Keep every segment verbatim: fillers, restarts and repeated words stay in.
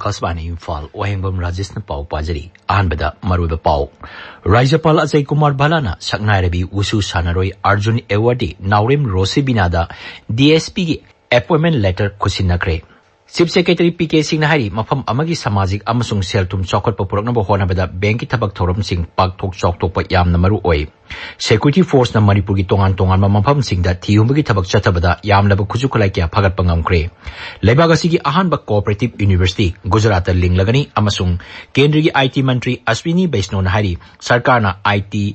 ꯑꯀꯥꯁꯕꯥꯅꯤ ꯏꯝꯐꯥꯜ, ꯋꯥꯍꯦꯡꯕꯝ ꯔꯥꯖꯦꯁꯅ ꯄꯥꯎ ꯄꯥꯖꯔꯤ꯫ ꯑꯍꯥꯟꯕꯗ ꯃꯔꯨꯑꯣꯏꯕ ꯄꯥꯎ꯫ ꯔꯥꯖ꯭ꯌꯄꯥꯜ ꯑꯖꯌ ꯀꯨꯃꯥꯔ ꯚꯜꯂꯥꯅ ꯁꯛꯅꯥꯏꯔꯕꯤ ꯋꯨꯁꯨ ꯁꯥꯟꯅꯔꯣꯏ ꯑꯔꯖꯨꯟ ꯑꯦꯋꯥꯔꯗꯤ ꯅꯥꯎꯔꯦꯝ ꯔꯣꯁꯤꯕꯤꯅꯥꯗ ꯗꯤ ꯑꯦꯁ ꯄꯤꯒꯤ ꯑꯦꯄꯣꯏꯟꯃꯦꯟ ꯂꯦꯇꯔ ꯈꯨꯠꯁꯤꯟꯅꯈ꯭ꯔꯦ꯫ ꯆꯤꯐ ꯁꯦꯀ꯭ꯔꯦꯇꯔꯤ ꯄꯤ ꯀꯦ ꯁꯤꯡꯅ ꯍꯥꯏꯔꯤ, ꯃꯐꯝ ꯑꯃꯒꯤ ꯁꯃꯥꯖꯤꯛ ꯑꯃꯁꯨꯡ ꯁꯦꯜ ꯊꯨꯝ ꯆꯥꯎꯈꯠꯄ ꯄꯨꯔꯛꯅꯕ ꯍꯣꯠꯅꯕꯗ ꯕꯦꯡꯀꯤ ꯊꯕꯛ ꯊꯧꯔꯝꯁꯤꯡ ꯄꯥꯛꯊꯣꯛ ꯆꯥꯎꯊꯣꯛꯄ ꯌꯥꯝꯅ ꯃꯔꯨ ꯑꯣꯏ꯫ ꯁꯦꯀ꯭ꯌꯨꯔꯤꯇꯤ ꯐꯣꯔꯁꯅ ꯃꯅꯤꯄꯨꯔꯒꯤ ꯇꯣꯉꯥꯟ ꯇꯣꯉꯥꯟꯕ ꯃꯐꯝꯁꯤꯡꯗ ꯊꯤ ꯍꯨꯝꯕꯒꯤ ꯊꯕꯛ ꯆꯠꯊꯕꯗ ꯌꯥꯝꯂꯕ ꯈꯨꯠꯁꯨ ꯈꯨꯠꯂꯥꯏ ꯀꯌꯥ ꯐꯒꯠꯄ ꯉꯝꯈ꯭ꯔꯦ꯫ ꯂꯩꯕꯥꯛ ꯑꯁꯤꯒꯤ ꯑꯍꯥꯟꯕ ꯀꯣꯑꯣꯄꯔꯦꯇꯤꯚ ꯌꯨꯅꯤꯚꯔꯁꯤꯇꯤ ꯒꯨꯖꯔꯥꯠꯇ ꯂꯤꯡꯂꯒꯅꯤ ꯑꯃꯁꯨꯡ ꯀꯦꯟꯗ꯭ꯔꯒꯤ ꯑꯥꯏ ꯇꯤ ꯃꯟꯇ꯭ꯔꯤ ꯑꯁ꯭ꯋꯤꯅꯤ ꯕꯩꯁꯅꯣꯅ ꯍꯥꯏꯔꯤ, ꯁꯔꯀꯥꯔꯅ ꯑꯥꯏ ꯇꯤ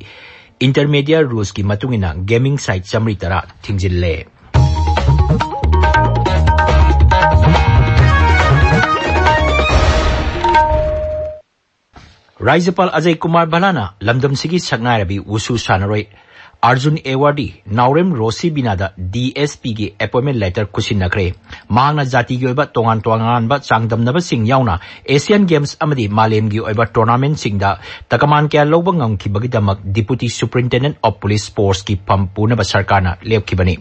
ꯏꯟꯇꯔꯃꯦꯗꯤꯌꯥ ꯔꯨꯜꯁꯀꯤ ꯃꯇꯨꯡ ꯏꯟꯅ ꯒꯦꯃꯤꯡ ꯁꯥꯏꯠ ꯆꯥꯃꯔꯤ ꯇꯔꯥ ꯊꯤꯡꯖꯤꯜꯂꯦ꯫ ꯔꯥꯖ꯭ꯌꯄꯥꯜ ꯑꯖꯌ ꯀꯨꯃꯥꯔ ꯚꯜꯂꯥꯅ ꯂꯝꯗꯝꯁꯤꯒꯤ ꯁꯛꯅꯥꯏꯔꯕꯤ ꯋꯨꯁꯨ ꯁꯥꯟꯅꯔꯣꯏ ꯑꯔꯖꯨꯟ ꯑꯦꯋꯥꯔꯗꯤ ꯅꯥꯎꯔꯦꯝ ꯔꯣꯁꯤꯕꯤꯅꯥꯗ ꯗꯤ ꯑꯦꯁ ꯄꯤꯒꯤ ꯑꯦꯄꯣꯏꯟꯃꯦꯟ ꯂꯦꯇꯔ ꯈꯨꯠꯁꯤꯟꯅꯈ꯭ꯔꯦ꯫ ꯃꯍꯥꯛꯅ ꯖꯥꯇꯤꯒꯤ ꯑꯣꯏꯕ ꯇꯣꯉꯥꯟ ꯇꯣꯉꯥꯟꯕ ꯆꯥꯡꯗꯝꯅꯕꯁꯤꯡ ꯌꯥꯎꯅ ꯑꯦꯁꯤꯌꯥꯟ ꯒꯦꯝꯁ ꯑꯃꯗꯤ ꯃꯥꯂꯦꯝꯒꯤ ꯑꯣꯏꯕ ꯇꯣꯔꯅꯥꯃꯦꯟꯠꯁꯤꯡꯗ ꯇꯀꯃꯥꯟ ꯀꯌꯥ ꯂꯧꯕ ꯉꯝꯈꯤꯕꯒꯤꯗꯃꯛ ꯗꯤꯄꯨꯇꯤ ꯁꯨꯄꯔꯤꯟꯇꯦꯟꯗꯦꯟꯠ ꯑꯣꯐ ꯄꯨꯂꯤꯁ ꯐꯣꯔꯁꯀꯤ ꯐꯝ ꯄꯨꯅꯕ ꯁꯔꯀꯥꯔꯅ ꯂꯦꯞꯈꯤꯕꯅꯤ꯫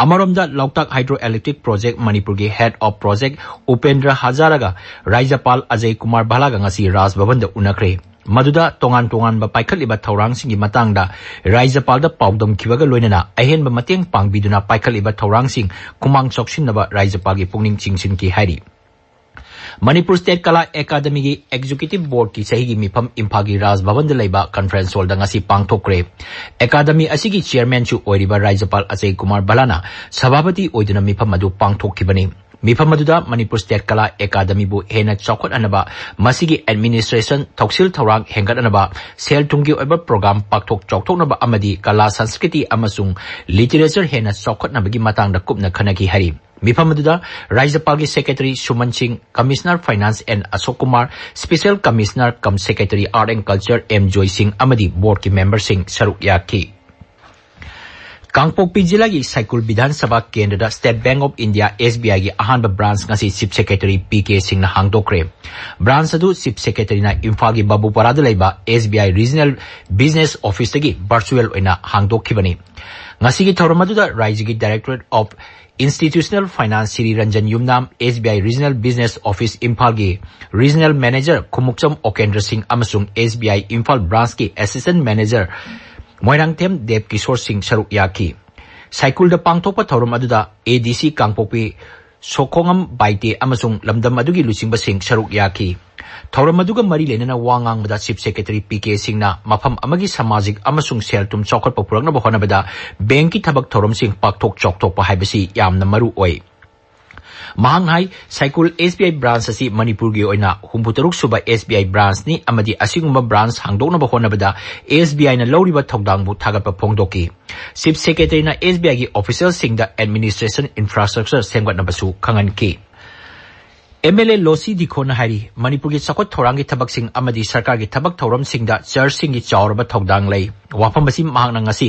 ꯑꯃꯔꯣꯝꯗ, ꯂꯣꯛꯇꯥꯛ ꯍꯥꯏꯗ꯭ꯔꯣ ꯏꯂꯦꯛꯇ꯭ꯔꯤꯛ ꯄ꯭ꯔꯣꯖꯦꯛ ꯃꯅꯤꯄꯨꯔꯒꯤ head of project Upendra ꯍꯖꯥꯔꯥꯒ ꯔꯥꯖ꯭ꯌꯄꯥꯜ Ajay Kumar ꯚꯜꯂꯥꯒ ꯉꯁꯤ ꯔꯥꯖ ꯚꯕꯟꯗ ꯎꯅꯈ꯭ꯔꯦ꯫ ꯃꯗꯨꯗ ꯇꯣꯉꯥꯟ ꯇꯣꯉꯥꯟꯕ ꯄꯥꯏꯈꯠꯂꯤꯕ ꯊꯧꯔꯥꯡꯁꯤꯡꯒꯤ ꯃꯇꯥꯡꯗ ꯔꯥꯖ꯭ꯌꯄꯥꯜꯗ ꯄꯥꯎꯗꯝꯈꯤꯕꯒ ꯂꯣꯏꯅꯅ ꯑꯍꯦꯟꯕ ꯃꯇꯦꯡ ꯄꯥꯡꯕꯤꯗꯨꯅ ꯄꯥꯏꯈꯠꯂꯤꯕ ꯊꯧꯔꯥꯡꯁꯤꯡ ꯈꯨꯃꯥꯡ ꯆꯥꯎꯁꯤꯟꯅꯕ ꯔꯥꯖ꯭ꯌꯄꯥꯜꯒꯤ ꯄꯨꯛꯅꯤꯡ ꯆꯤꯡꯁꯤꯟꯈꯤ ꯍꯥꯏꯔꯤ꯫ ꯃꯅꯤꯄꯨꯔ ꯁ꯭ꯇꯦꯠ ꯀꯂꯥ ꯑꯦꯀꯥꯗꯃꯤꯒꯤ ꯑꯦꯛꯖꯤꯀ꯭ꯌꯨꯇꯤꯚ ꯕꯣꯔꯗꯀꯤ ꯆꯍꯤꯒꯤ ꯃꯤꯐꯝ ꯏꯝꯐꯥꯜꯒꯤ ꯔꯥꯖ ꯚꯕꯟꯗ ꯂꯩꯕ ꯀꯟꯐꯔꯦꯟꯁ ꯍꯣꯜꯗ ꯉꯁꯤ ꯄꯥꯡꯊꯣꯛꯈ꯭ꯔꯦ꯫ ꯑꯦꯀꯥꯗꯃꯤ ꯑꯁꯤꯒꯤ ꯆꯤꯌꯔꯃꯦꯟꯁꯨ ꯑꯣꯏꯔꯤꯕ ꯔꯥꯖ꯭ꯌꯄꯥꯜ ꯑꯖꯌ ꯀꯨꯃꯥꯔ ꯚꯜꯂꯥꯅ ꯁꯚꯥꯄꯇꯤ ꯑꯣꯏꯗꯨꯅ ꯃꯤꯐꯝ ꯑꯗꯨ ꯄꯥꯡꯊꯣꯛꯈꯤꯕꯅꯤ꯫ ꯃꯤꯐꯝ ꯑꯗꯨꯗ ꯃꯅꯤꯄꯨꯔ ꯁ꯭ꯇꯦꯠ ꯀꯂꯥ ꯑꯦꯀꯥꯗꯃꯤꯕꯨ ꯍꯦꯟꯅ ꯆꯥꯎꯈꯠꯍꯟꯅꯕ, ꯃꯁꯤꯒꯤ ꯑꯦꯗꯃꯤꯅꯤꯁꯇ꯭ꯔꯦꯁꯟ, ꯊꯧꯁꯤꯜ ꯊꯧꯔꯥꯡ ꯍꯦꯟꯒꯠꯍꯟꯅꯕ, ꯁꯦꯜ ꯊꯨꯝꯒꯤ ꯑꯣꯏꯕ ꯄ꯭ꯔꯣꯒ꯭ꯔꯥꯝ ꯄꯥꯛꯊꯣꯛ ꯆꯥꯎꯊꯣꯛꯅꯕ ꯑꯃꯗꯤ ꯀꯂꯥ, ꯁꯪꯁꯀ꯭ꯔꯤꯇꯤ ꯑꯃꯁꯨꯡ ꯂꯤꯇꯔꯦꯆꯔ ꯍꯦꯟꯅ ꯆꯥꯎꯈꯠꯅꯕꯒꯤ ꯃꯇꯥꯡꯗ ꯀꯨꯞꯅ ꯈꯟꯅꯈꯤ ꯍꯥꯏꯔꯤ꯫ ꯃꯤꯐꯝ ꯑꯗꯨꯗ ꯔꯥꯖ꯭ꯌꯄꯥꯜꯒꯤ secretary Suman Singh, commissioner finance N Ashok Kumar, special commissioner cum secretary art and culture M Joy Singh ꯑꯃꯗꯤ ꯕꯣꯔꯗꯀꯤ ꯃꯦꯝꯕꯔꯁꯤꯡ ꯁꯔꯨꯛ ꯌꯥꯈꯤ꯫ ꯀꯥꯡꯄꯣꯛꯄꯤ ꯖꯤꯂꯥꯒꯤ ꯁꯥꯏꯀꯨꯜ ꯕꯤꯙꯥꯟ ꯁꯚꯥ ꯀꯦꯟꯗ꯭ꯔꯗ state bank of India, S B ꯑꯥꯏꯒꯤ ꯑꯍꯥꯟꯕ ꯕ꯭ꯔꯥꯟꯆ ꯉꯁꯤ ꯆꯤꯐ ꯁꯦꯀ꯭ꯔꯦꯇꯔꯤ ꯄꯤ ꯀꯦ ꯁꯤꯡꯅ ꯍꯥꯡꯗꯣꯛꯈ꯭ꯔꯦ꯫ ꯕ꯭ꯔꯥꯟꯆ ꯑꯗꯨ ꯆꯤꯐ ꯁꯦꯀ꯭ꯔꯦꯇꯔꯤꯅ ꯏꯝꯐꯥꯜꯒꯤ ꯕꯥꯕꯨꯄꯥꯔꯥꯗ ꯂꯩꯕ S B I regional business ꯑꯣꯐꯤꯁꯇꯒꯤ ꯚꯔꯆꯨꯑꯦꯜ ꯑꯣꯏꯅ ꯍꯥꯡꯗꯣꯛꯈꯤꯕꯅꯤ꯫ ꯉꯁꯤꯒꯤ ꯊꯧꯔꯝ ꯑꯗꯨꯗ ꯔꯥꯏꯖꯒꯤ directorate of institutional finance Shri Ranjan Yumnam, S B I regional business office ꯏꯝꯐꯥꯜꯒꯤ ꯔꯤꯖꯅꯦꯜ ꯃꯦꯅꯦꯖꯔ ꯈꯨꯃꯨꯛꯆꯝ ꯑꯣꯀꯦꯟꯗ꯭ꯔ ꯁꯤꯡ ꯑꯃꯁꯨꯡ ꯑꯦꯁ ꯕꯤ ꯑꯥꯏ ꯏꯝꯐꯥꯜ ꯕ꯭ꯔꯥꯟꯆꯀꯤ ꯑꯦꯁꯤꯁꯇꯦꯟꯠ ꯃꯦꯅꯦꯖꯔ ꯃꯣꯏꯔꯥꯡꯊꯦꯝ ꯗꯦꯕ ꯀꯤꯁꯣꯔ ꯁꯤꯡ ꯁꯔꯨꯛ ꯌꯥꯈꯤ꯫ ꯁꯥꯏꯀꯨꯜꯗ ꯄꯥꯡꯊꯣꯛꯄ ꯊꯧꯔꯝ ꯑꯗꯨꯗ ꯑꯦ ꯗꯤ ꯁꯤ ꯀꯥꯡꯄꯣꯛꯄꯤ ꯁꯣꯈꯣꯉꯝ ꯕꯥꯏꯇꯦ ꯑꯃꯁꯨꯡ ꯂꯝꯗꯝ ꯑꯗꯨꯒꯤ ꯂꯨꯆꯤꯡꯕꯁꯤꯡ ꯁꯔꯨꯛ ꯌꯥꯈꯤ꯫ ꯊꯧꯔꯝ ꯑꯗꯨꯒ ꯃꯔꯤ ꯂꯩꯅꯅ ꯋꯥ ꯉꯥꯡꯕꯗ ꯆꯤꯐ ꯁꯦꯀ꯭ꯔꯦꯇꯔꯤ ꯄꯤ ꯀꯦ ꯁꯤꯡꯅ ꯃꯐꯝ ꯑꯃꯒꯤ ꯁꯃꯥꯖꯤꯛ ꯑꯃꯁꯨꯡ ꯁꯦꯜ ꯊꯨꯝ ꯆꯥꯎꯈꯠꯄ ꯄꯨꯔꯛꯅꯕ ꯍꯣꯠꯅꯕꯗ ꯕꯦꯡꯛꯀꯤ ꯊꯕꯛ ꯊꯧꯔꯝꯁꯤꯡ ꯄꯥꯛꯊꯣꯛ ꯆꯥꯎꯊꯣꯛꯄ ꯍꯥꯏꯕꯁꯤ ꯌꯥꯝꯅ ꯃꯔꯨ ꯑꯣꯏ꯫ ꯃꯍꯥꯛꯅ ꯍꯥꯏ, ꯁꯥꯏꯀꯨꯜ ꯑꯦꯁ ꯕꯤ ꯑꯥꯏ ꯕ꯭ꯔꯥꯟꯆ ꯑꯁꯤ ꯃꯅꯤꯄꯨꯔꯒꯤ ꯑꯣꯏꯅ ꯍꯨꯝꯐꯨ ꯇꯔꯨꯛ ꯁꯨꯕ ꯑꯦꯁ ꯕꯤ ꯑꯥꯏ ꯕ꯭ꯔꯥꯟꯆꯅꯤ ꯑꯃꯗꯤ ꯑꯁꯤꯒꯨꯝꯕ ꯕ꯭ꯔꯥꯟꯆ ꯍꯥꯡꯗꯣꯛꯅꯕ ꯍꯣꯠꯅꯕꯗ ꯑꯦꯁ ꯕꯤ ꯑꯥꯏꯅ ꯂꯧꯔꯤꯕ ꯊꯧꯗꯥꯡꯕꯨ ꯊꯥꯒꯠꯄ ꯐꯣꯡꯗꯣꯛꯈꯤ꯫ ꯆꯤꯐ ꯁꯦꯀ꯭ꯔꯦꯇꯔꯤꯅ ꯑꯦꯁ ꯕꯤ ꯑꯥꯏꯒꯤ ꯑꯣꯐꯤꯁꯤꯌꯦꯜꯁꯤꯡꯗ ꯑꯦꯗꯃꯤꯅꯤꯁꯇ꯭ꯔꯦꯁꯟ ꯏꯟꯐ꯭ꯔꯥꯁ꯭ꯇ꯭ꯔꯛꯆꯔ ꯁꯦꯝꯒꯠꯅꯕꯁꯨ ꯈꯪꯍꯟꯈꯤ꯫ ꯑꯦꯝ ꯑꯦꯜ ꯑꯦ ꯂꯣꯁꯤ ꯗꯤꯈꯣꯅ ꯍꯥꯏꯔꯤ, ꯃꯅꯤꯄꯨꯔꯒꯤ ꯆꯥꯎꯈꯠ ꯊꯧꯔꯥꯡꯒꯤ ꯊꯕꯛꯁꯤꯡ ꯑꯃꯗꯤ ꯁꯔꯀꯥꯔꯒꯤ ꯊꯕꯛ ꯊꯧꯔꯝꯁꯤꯡꯗ ꯆꯔꯆꯁꯤꯡꯒꯤ ꯆꯥꯎꯔꯕ ꯊꯧꯗꯥꯡ ꯂꯩ꯫ ꯋꯥꯐꯝ ꯑꯁꯤ ꯃꯍꯥꯛꯅ ꯉꯁꯤ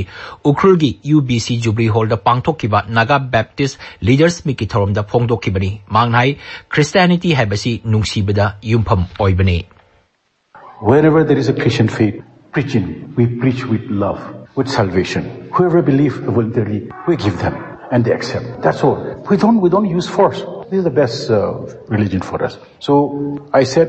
ꯎꯈ꯭ꯔꯨꯜꯒꯤ ꯌꯨ ꯕꯤ ꯁꯤ ꯖꯨꯕ꯭ꯂꯤ ꯍꯣꯜꯗ ꯄꯥꯡꯊꯣꯛꯈꯤꯕ ꯅꯥꯒꯥ ꯕꯦꯞꯇꯤꯁ ꯂꯤꯗꯔꯁ ꯃꯤꯠꯀꯤ ꯊꯧꯔꯝꯗ ꯐꯣꯡꯗꯣꯛꯈꯤꯕꯅꯤ꯫ ꯃꯍꯥꯛꯅ ꯍꯥꯏ, ꯈ꯭ꯔꯤꯁꯇꯤꯌꯥꯅꯤꯇꯤ ꯍꯥꯏꯕꯁꯤ ꯅꯨꯡꯁꯤꯕꯗ ꯌꯨꯝꯐꯝ ꯑꯣꯏꯕꯅꯤ꯫ Wherever there is a Christian faith preaching, we preach with love, with salvation. Whoever believe voluntarily, we give them and they accept. That's all. We don't, we don't use force. This is the best uh, religion for us. So I said,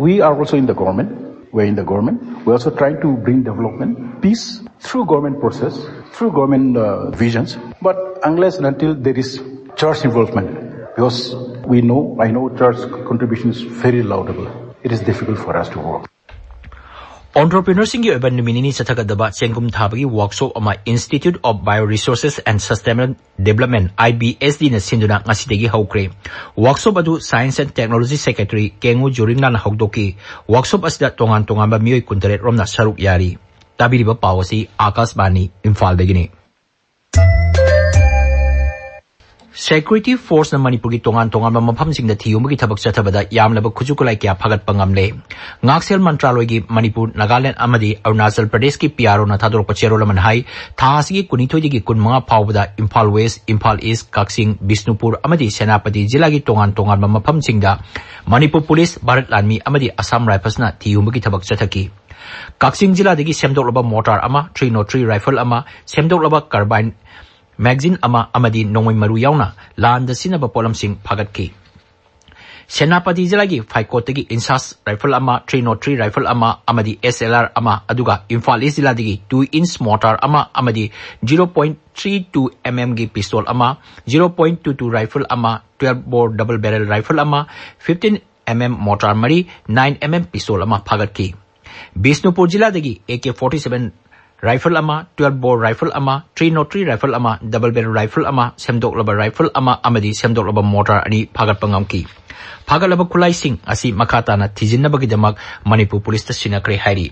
we are also in the government. We're in the government. We're also trying to bring development, peace through government process, through government uh, visions. But unless and until there is church involvement, because we know, I know church contribution is very laudable. It is difficult for us to work. ꯑꯣꯟꯇꯔꯄ꯭ꯔꯤꯅꯔꯁꯤꯡꯒꯤ ꯑꯣꯏꯕ ꯅꯨꯃꯤꯠ ꯅꯤꯅꯤ ꯆꯠꯊꯒꯗꯕ ꯆꯦꯡꯒꯨꯝ ꯊꯥꯕꯒꯤ workshop ꯑꯃ Institute of Bio Resources and Sustainable Development, I B S D ꯅ ꯁꯤꯟꯗꯨꯅ ꯉꯁꯤꯗꯒꯤ ꯍꯧꯈ꯭ꯔꯦ꯫ ꯋꯥꯔꯛꯁꯣꯞ ꯑꯗꯨ Science and Technology Secretary ꯀꯦꯡꯉꯨ ꯖꯨꯔꯤꯡꯂꯥꯅ ꯍꯧꯗꯣꯛꯈꯤ꯫ ꯋꯥꯔꯛꯁꯣꯞ ꯑꯁꯤꯗ ꯇꯣꯉꯥꯟ ꯇꯣꯉꯥꯟꯕ ꯃꯤꯑꯣꯏ ꯀꯨꯟꯇꯔꯦꯠ ꯔꯣꯝꯅ ꯁꯔꯨꯛ ꯌꯥꯔꯤ꯫ ꯇꯥꯕꯤꯔꯤꯕ ꯄꯥꯎ ꯑꯁꯤ ꯑꯥꯀꯥꯁꯕꯥꯅꯤ ꯏꯝꯐꯥꯜꯗꯒꯤꯅꯤ꯫ Security Forceꯅ ꯃꯅꯤꯄꯨꯔꯒꯤ ꯇꯣꯉꯥꯟ ꯇꯣꯉꯥꯟꯕ ꯃꯐꯝꯁꯤꯡꯗ ꯊꯤꯍꯨꯝꯕꯒꯤ ꯊꯕꯛ ꯆꯠꯊꯕꯗ ꯌꯥꯝꯂꯕ ꯈꯨꯠꯁꯨ ꯈꯨꯠꯂꯥꯏ ꯀꯌꯥ ꯐꯥꯒꯠꯄ ꯉꯝꯂꯦ꯫ ꯉꯥꯛꯁꯦꯜ ꯃꯟꯇ꯭ꯔꯥꯂꯣꯏꯒꯤ ꯃꯅꯤꯄꯨꯔ, ꯅꯥꯒꯥꯂꯦꯟꯗ ꯑꯃꯗꯤ ꯑꯔꯨꯅꯥꯆꯜ ꯄ꯭ꯔꯗꯦꯁꯀꯤ ꯄꯤ ꯑꯥꯔ ꯑꯣꯅ ꯊꯥꯗꯣꯔꯛꯄ ꯆꯦꯔꯣꯜ ꯑꯃꯅ ꯍꯥꯏ, ꯊꯥ ꯑꯁꯤꯒꯤ ꯀꯨꯟꯅꯤꯊꯣꯏꯗꯒꯤ ꯀꯨꯟꯃꯉꯥ ꯐꯥꯎꯕꯗ ꯏꯝꯐꯥꯜ ꯋꯦꯁ, ꯏꯝꯐꯥꯜ ꯏꯁ, ꯀꯛꯆꯤꯡ, ꯕꯤꯁꯅꯨꯄꯨꯔ ꯑꯃꯗꯤ ꯁꯦꯅꯥꯄꯇꯤ ꯖꯤꯂꯥꯒꯤ ꯇꯣꯉꯥꯟ ꯇꯣꯉꯥꯟꯕ ꯃꯐꯝꯁꯤꯡꯗ ꯃꯅꯤꯄꯨꯔ ꯄꯨꯂꯤꯁ, ꯚꯥꯔꯠ ꯂꯥꯟꯃꯤ ꯑꯃꯗꯤ ꯑꯁꯥꯝ ꯔꯥꯏꯐꯜꯁꯅ ꯊꯤꯍꯨꯝꯕꯒꯤ ꯊꯕꯛ ꯆꯠꯊꯈꯤ꯫ ꯀꯛꯆꯤꯡ ꯖꯤꯂꯥꯗꯒꯤ ꯁꯦꯝꯗꯣꯛꯂꯕ ꯃꯣꯔꯇꯥꯔ ꯑꯃ, ꯊ꯭ꯔꯤ ꯅꯣꯠ ꯊ꯭ꯔꯤ ꯔꯥꯏꯐꯜ ꯑꯃ, ꯁꯦꯝꯗꯣꯛꯂꯕ ꯀꯥꯔꯕꯥꯏꯟ ꯃꯦꯒꯖꯤꯟ ꯑꯃ ꯑꯃꯗꯤ ꯅꯣꯡꯃꯩ ꯃꯔꯨ ꯌꯥꯎꯅ ꯂꯥꯟꯗ ꯁꯤꯖꯤꯟꯅꯕ ꯄꯣꯠꯂꯝꯁꯤꯡ ꯐꯥꯒꯠꯈꯤ꯫ ꯁꯦꯅꯥꯄꯇꯤ ꯖꯤꯂꯥꯒꯤ ꯐꯥꯏꯀꯣꯠꯇꯒꯤ ꯏꯟꯁꯥꯁ ꯔꯥꯏꯐꯜ ꯑꯃ, ꯊ꯭ꯔꯤ ꯅꯣꯠ ꯊ꯭ꯔꯤ ꯔꯥꯏꯐꯜ ꯑꯃ ꯑꯃꯗꯤ ꯑꯦꯁ ꯑꯦꯜ ꯑꯥꯔ ꯑꯃ, ꯑꯗꯨꯒ ꯏꯝꯐꯥꯜ ꯏꯁ ꯖꯤꯂꯥꯗꯒꯤ ꯇꯨ ꯏꯟꯁ ꯃꯣꯔꯇꯥꯔ ꯑꯃ ꯑꯃꯗꯤ zero point three two M ꯑꯦꯝꯒꯤ ꯄꯤꯁꯇꯣꯜ ꯑꯃ, zero point two two rifle ꯑꯃ, twelve bore double barrel rifle ꯑꯃ, ꯐꯤꯐꯇꯤꯟ ꯑꯦꯝ ꯑꯦꯝ ꯃꯣꯔꯇꯥꯔ ꯃꯔꯤ, ꯅꯥꯏꯟ ꯑꯦꯝ ꯑꯦꯝ ꯄꯤꯁꯇꯣꯜ ꯑꯃ ꯐꯥꯒꯠꯈꯤ꯫ ꯕꯤꯁꯅꯨꯄꯨꯔ ꯖꯤꯂꯥꯗꯒꯤ A K forty seven rifle ꯑꯃ, ꯇ꯭ꯋꯦꯜꯐ ꯕꯣꯔ ꯔꯥꯏꯐꯜ ꯑꯃ, ꯊ꯭ꯔꯤ ꯅꯣꯠ ꯊ꯭ꯔꯤ ꯔꯥꯏꯐꯜ ꯑꯃ, ꯗꯕꯜ ꯕꯦꯔꯦꯜ ꯔꯥꯏꯐꯜ ꯑꯃ, ꯁꯦꯝꯗꯣꯛꯂꯕ ꯔꯥꯏꯐꯜ ꯑꯃ ꯑꯃꯗꯤ ꯁꯦꯝꯗꯣꯛꯂꯕ ꯃꯣꯔꯇꯥꯔ ꯑꯅꯤ ꯐꯥꯒꯠꯄ ꯉꯝꯈꯤ꯫ ꯐꯥꯒꯠꯂꯕ ꯈꯨꯠꯂꯥꯏꯁꯤꯡ ꯑꯁꯤ ꯃꯈꯥ ꯇꯥꯅ ꯊꯤꯖꯤꯟꯅꯕꯒꯤꯗꯃꯛ ꯃꯅꯤꯄꯨꯔ ꯄꯨꯂꯤꯁꯇ ꯁꯤꯟꯅꯈ꯭ꯔꯦ ꯍꯥꯏꯔꯤ꯫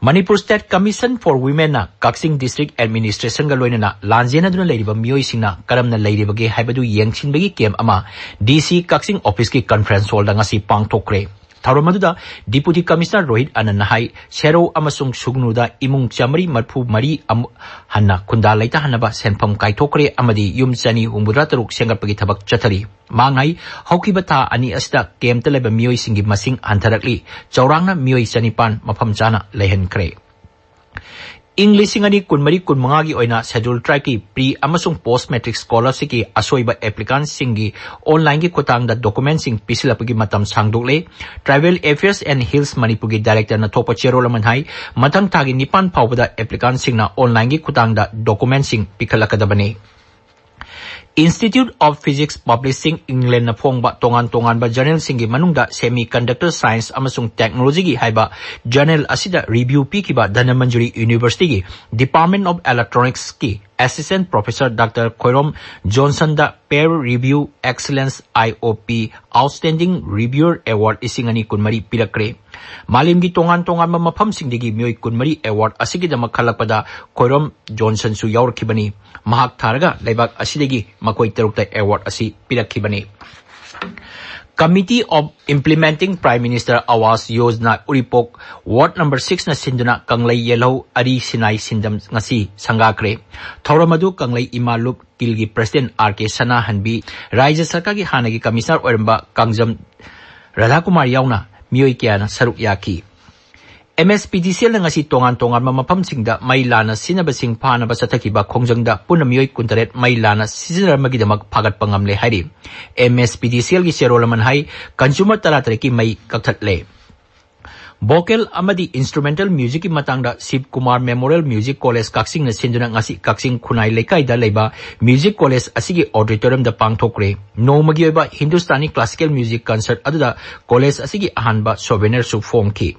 ꯃꯅꯤꯄꯨꯔ ꯁ꯭ꯇꯦꯠ ꯀꯃꯤꯁꯟ ꯐꯣꯔ ꯋꯤꯃꯦꯟꯅ ꯀꯛꯆꯤꯡ ꯗꯤꯁꯇ꯭ꯔꯤꯛ ꯑꯦꯗꯃꯤꯅꯤꯁꯇ꯭ꯔꯦꯁꯟꯒ ꯂꯣꯏꯅꯅ ꯂꯥꯟꯖꯦꯟꯅꯗꯨꯅ ꯂꯩꯔꯤꯕ ꯃꯤꯑꯣꯏꯁꯤꯡꯅ ꯀꯔꯝꯅ ꯂꯩꯔꯤꯕꯒꯦ ꯍꯥꯏꯕꯗꯨ ꯌꯦꯡꯁꯤꯟꯕꯒꯤ ꯀꯦꯝꯞ ꯑꯃ ꯗꯤ ꯁꯤ ꯀꯛꯆꯤꯡ ꯑꯣꯐꯤꯁꯀꯤ ꯀꯟꯐꯔꯦꯟꯁ ꯍꯣꯜꯗ ꯉꯁꯤ ꯄꯥꯡꯊꯣꯛꯈ꯭ꯔꯦ꯫ ꯊꯧꯔꯝ ꯑꯗꯨꯗ ꯗꯤꯄꯨꯇꯤ ꯀꯃꯤꯁꯅꯔ ꯔꯣꯍꯤꯠ ꯑꯅꯟꯅ ꯍꯥꯏ, ꯁꯦꯔꯧ ꯑꯃꯁꯨꯡ ꯁꯨꯒꯅꯨꯗ ꯏꯃꯨꯡ ꯆꯥꯃꯔꯤ ꯃꯔꯐꯨ ꯃꯔꯤ ꯑꯃꯨꯛ ꯍꯟꯅ ꯈꯨꯟꯗꯥ ꯂꯩꯇꯥꯍꯟꯅꯕ ꯁꯦꯟꯐꯝ ꯀꯥꯏꯊꯣꯛꯈ꯭ꯔꯦ ꯑꯃꯗꯤ ꯌꯨꯝ ꯆꯅꯤ ꯍꯨꯝꯐꯨꯇꯔꯥ ꯇꯔꯨꯛ ꯁꯦꯝꯒꯠꯄꯒꯤ ꯊꯕꯛ ꯆꯠꯊꯔꯤ꯫ ꯃꯥꯡ ꯍꯥꯏ, ꯍꯧꯈꯤꯕ ꯊꯥ ꯑꯅꯤ ꯑꯁꯤꯗ ꯀꯦꯝꯞꯇ ꯂꯩꯕ ꯃꯤꯑꯣꯏꯁꯤꯡꯒꯤ ꯃꯁꯤꯡ ꯍꯟꯊꯔꯛꯂꯤ, ꯆꯥꯎꯔꯥꯛꯅ ꯃꯤꯑꯣꯏ ꯆꯅꯤꯄꯥꯟ ꯃꯐꯝ ꯆꯥꯅ ꯂꯩꯍꯟꯈ꯭ꯔꯦ꯫ ꯏꯪ ꯂꯤꯁꯤꯡ ꯑꯅꯤ ꯀꯨꯟꯃꯔꯤ ꯀꯨꯟꯃꯉꯥꯒꯤ ꯑꯣꯏꯅ ꯁꯦꯗ꯭ꯌꯨꯜ ꯇ꯭ꯔꯥꯏꯕꯀꯤ ꯄ꯭ꯔꯤ ꯑꯃꯁꯨꯡ ꯄꯣꯁ ꯃꯦꯇ꯭ꯔꯤꯛ ꯁ꯭ꯀꯣꯂꯔꯁꯤꯞꯀꯤ ꯑꯁꯣꯏꯕ ꯑꯦꯄ꯭ꯂꯤꯀꯥꯟꯁꯤꯡꯒꯤ ꯑꯣꯟꯂꯥꯏꯟꯒꯤ ꯈꯨꯠꯊꯥꯡꯗ ꯗꯣꯀꯨꯃꯦꯟꯁꯤꯡ ꯄꯤꯁꯤꯜꯂꯛꯄꯒꯤ ꯃꯇꯝ ꯁꯥꯡꯗꯣꯛꯂꯦ꯫ ꯇ꯭ꯔꯥꯏꯕꯦꯜ ꯑꯦꯐꯤꯌꯔꯁ ꯑꯦꯟ ꯍꯤꯜꯁ ꯃꯅꯤꯄꯨꯔꯒꯤ ꯗꯥꯏꯔꯦꯛꯇꯔꯅ ꯊꯣꯛꯄ ꯆꯦꯔꯣꯜ ꯑꯃꯅ ꯍꯥꯏ, ꯃꯊꯪ ꯊꯥꯒꯤ ꯅꯤꯄꯥꯟ ꯐꯥꯎꯕꯗ ꯑꯦꯄ꯭ꯂꯤꯀꯥꯟꯁꯤꯡꯅ ꯑꯣꯟꯂꯥꯏꯟꯒꯤ ꯈꯨꯠꯊꯥꯡꯗ ꯗꯣꯀꯨꯃꯦꯟꯁꯤꯡ ꯄꯤꯈꯠꯂꯛꯀꯗꯕꯅꯤ꯫ Institute of Physics Publishing Englandꯅ ꯐꯣꯡꯕ ꯇꯣꯉꯥꯟ ꯇꯣꯉꯥꯟꯕ ꯖꯔꯅꯦꯜꯁꯤꯡꯒꯤ ꯃꯅꯨꯡꯗ Semiconductor Science ꯑꯃꯁꯨꯡ Technologyꯒꯤ ꯍꯥꯏꯕ ꯖꯔꯅꯦꯜ ꯑꯁꯤꯗ ꯔꯤꯚ꯭ꯌꯨ ꯄꯤꯈꯤꯕ ꯙꯅꯃꯟꯖꯨꯔꯤ ꯌꯨꯅꯤꯚꯔꯁꯤꯇꯤꯒꯤ Department of Electronicsꯀꯤ ꯑꯦꯁꯤꯁꯇꯦꯟꯠ ꯄ꯭ꯔꯣꯐꯦꯁꯔ ꯗꯥꯛꯇꯔ ꯈꯣꯏꯔꯣꯝ ꯖꯣꯟꯁꯟꯗ Peer Review Excellence, I O P, Outstanding Reviewer Award ꯂꯤꯁꯤꯡ ꯑꯅꯤ ꯀꯨꯟꯃꯔꯤ ꯄꯤꯔꯛꯈ꯭ꯔꯦ꯫ ꯃꯥꯂꯦꯝꯒꯤ ꯇꯣꯉꯥꯟ ꯇꯣꯉꯥꯟꯕ ꯃꯐꯝꯁꯤꯡꯗꯒꯤ ꯃꯤꯑꯣꯏ ꯀꯨꯟꯃꯔꯤ ꯑꯦꯋꯥꯔꯗ ꯑꯁꯤꯒꯤꯗꯃꯛ ꯈꯜꯂꯛꯄꯗ ꯈꯣꯏꯔꯣꯝ ꯖꯣꯟꯁꯟꯁꯨ ꯌꯥꯎꯔꯛꯈꯤꯕꯅꯤ꯫ ꯃꯍꯥꯛ ꯊꯥꯔꯒ ꯂꯩꯕꯥꯛ ꯑꯁꯤꯗꯒꯤ ꯃꯈꯣꯏ ꯇꯔꯨꯛꯇ ꯑꯦꯋꯥꯔꯗ ꯑꯁꯤ ꯄꯤꯔꯛꯈꯤꯕꯅꯤ꯫ Committee of Implementing Prime Minister Awas Yojana Uripok ward number ꯁꯤꯛꯁꯅ ꯁꯤꯟꯗꯨꯅ ꯀꯪꯂꯩ, ꯌꯦꯜꯍꯧ, ꯑꯔꯤ, ꯁꯤꯅꯥꯏ, ꯁꯤꯟꯗꯝ ꯉꯁꯤ ꯁꯪꯒꯥꯈ꯭ꯔꯦ꯫ ꯊꯧꯔꯝ ꯑꯗꯨ ꯀꯪꯂꯩ ꯏꯃꯥ ꯂꯨꯞ ꯀꯤꯜꯒꯤ ꯄ꯭ꯔꯁꯤꯗꯦꯟ ꯑꯥꯔ ꯀꯦ ꯁꯅꯥꯍꯟꯕꯤ, ꯔꯥꯖ꯭ꯌ ꯁꯔꯀꯥꯔꯒꯤ ꯍꯥꯟꯅꯒꯤ ꯀꯃꯤꯁꯅꯔ ꯑꯣꯏꯔꯝꯕ ꯀꯥꯡꯖꯝ ꯔꯥꯙꯥꯀꯨꯃꯥꯔ ꯌꯥꯎꯅ ꯃꯤꯑꯣꯏ ꯀꯌꯥꯅ ꯁꯔꯨꯛ ꯌꯥꯈꯤ꯫ ꯑꯦꯝ ꯑꯦꯁ ꯄꯤ ꯗꯤ ꯁꯤ ꯑꯦꯜꯅ ꯉꯁꯤ ꯇꯣꯉꯥꯟ ꯇꯣꯉꯥꯟꯕ ꯃꯐꯝꯁꯤꯡꯗ ꯃꯩ ꯂꯥꯟꯅ ꯁꯤꯖꯤꯟꯅꯕꯁꯤꯡ ꯐꯥꯅꯕ ꯆꯠꯊꯈꯤꯕ ꯈꯣꯡꯖꯪꯗ ꯄꯨꯟꯅ ꯃꯤꯑꯣꯏ ꯀꯨꯟꯇꯔꯦꯠ ꯃꯩ ꯂꯥꯟꯅ ꯁꯤꯖꯤꯟꯅꯔꯝꯕꯒꯤꯗꯃꯛ ꯐꯥꯒꯠꯄ ꯉꯝꯂꯦ ꯍꯥꯏꯔꯤ꯫ ꯑꯦꯝ ꯑꯦꯁ ꯄꯤ ꯗꯤ ꯁꯤ ꯑꯦꯜꯒꯤ ꯆꯦꯔꯣꯜ ꯑꯃꯅ ꯍꯥꯏ, ꯀꯟꯖꯨꯃꯔ ꯇꯔꯥꯇꯔꯦꯠꯀꯤ ꯃꯩ ꯀꯛꯊꯠꯂꯦ꯫ ꯚꯣꯀꯦꯜ ꯑꯃꯗꯤ ꯏꯟꯁꯇ꯭ꯔꯨꯃꯦꯟꯇꯦꯜ ꯃ꯭ꯌꯨꯖꯤꯛꯀꯤ ꯃꯇꯥꯡꯗ ꯁꯤꯕ ꯀꯨꯃꯥꯔ ꯃꯦꯃꯣꯔꯤꯌꯦꯜ ꯃ꯭ꯌꯨꯖꯤꯛ ꯀꯣꯂꯦꯖ ꯀꯛꯆꯤꯡꯅ ꯁꯤꯟꯗꯨꯅ ꯉꯁꯤ ꯀꯛꯆꯤꯡ ꯈꯨꯟꯅꯥꯏ ꯂꯩꯀꯥꯏꯗ ꯂꯩꯕ ꯃ꯭ꯌꯨꯖꯤꯛ ꯀꯣꯂꯦꯖ ꯑꯁꯤꯒꯤ ꯑꯣꯗꯤꯇꯣꯔꯤꯌꯝꯗ ꯄꯥꯡꯊꯣꯛꯈ꯭ꯔꯦ꯫ ꯅꯣꯡꯃꯒꯤ ꯑꯣꯏꯕ ꯍꯤꯟꯗꯨꯁꯇꯥꯅꯤ ꯀ꯭ꯂꯥꯁꯤꯀꯦꯜ ꯃ꯭ꯌꯨꯖꯤꯛ ꯀꯟꯁꯔꯠ ꯑꯗꯨꯗ ꯀꯣꯂꯦꯖ ꯑꯁꯤꯒꯤ ꯑꯍꯥꯟꯕ ꯁꯣꯚꯦꯅꯔꯁꯨ ꯐꯣꯡꯈꯤ꯫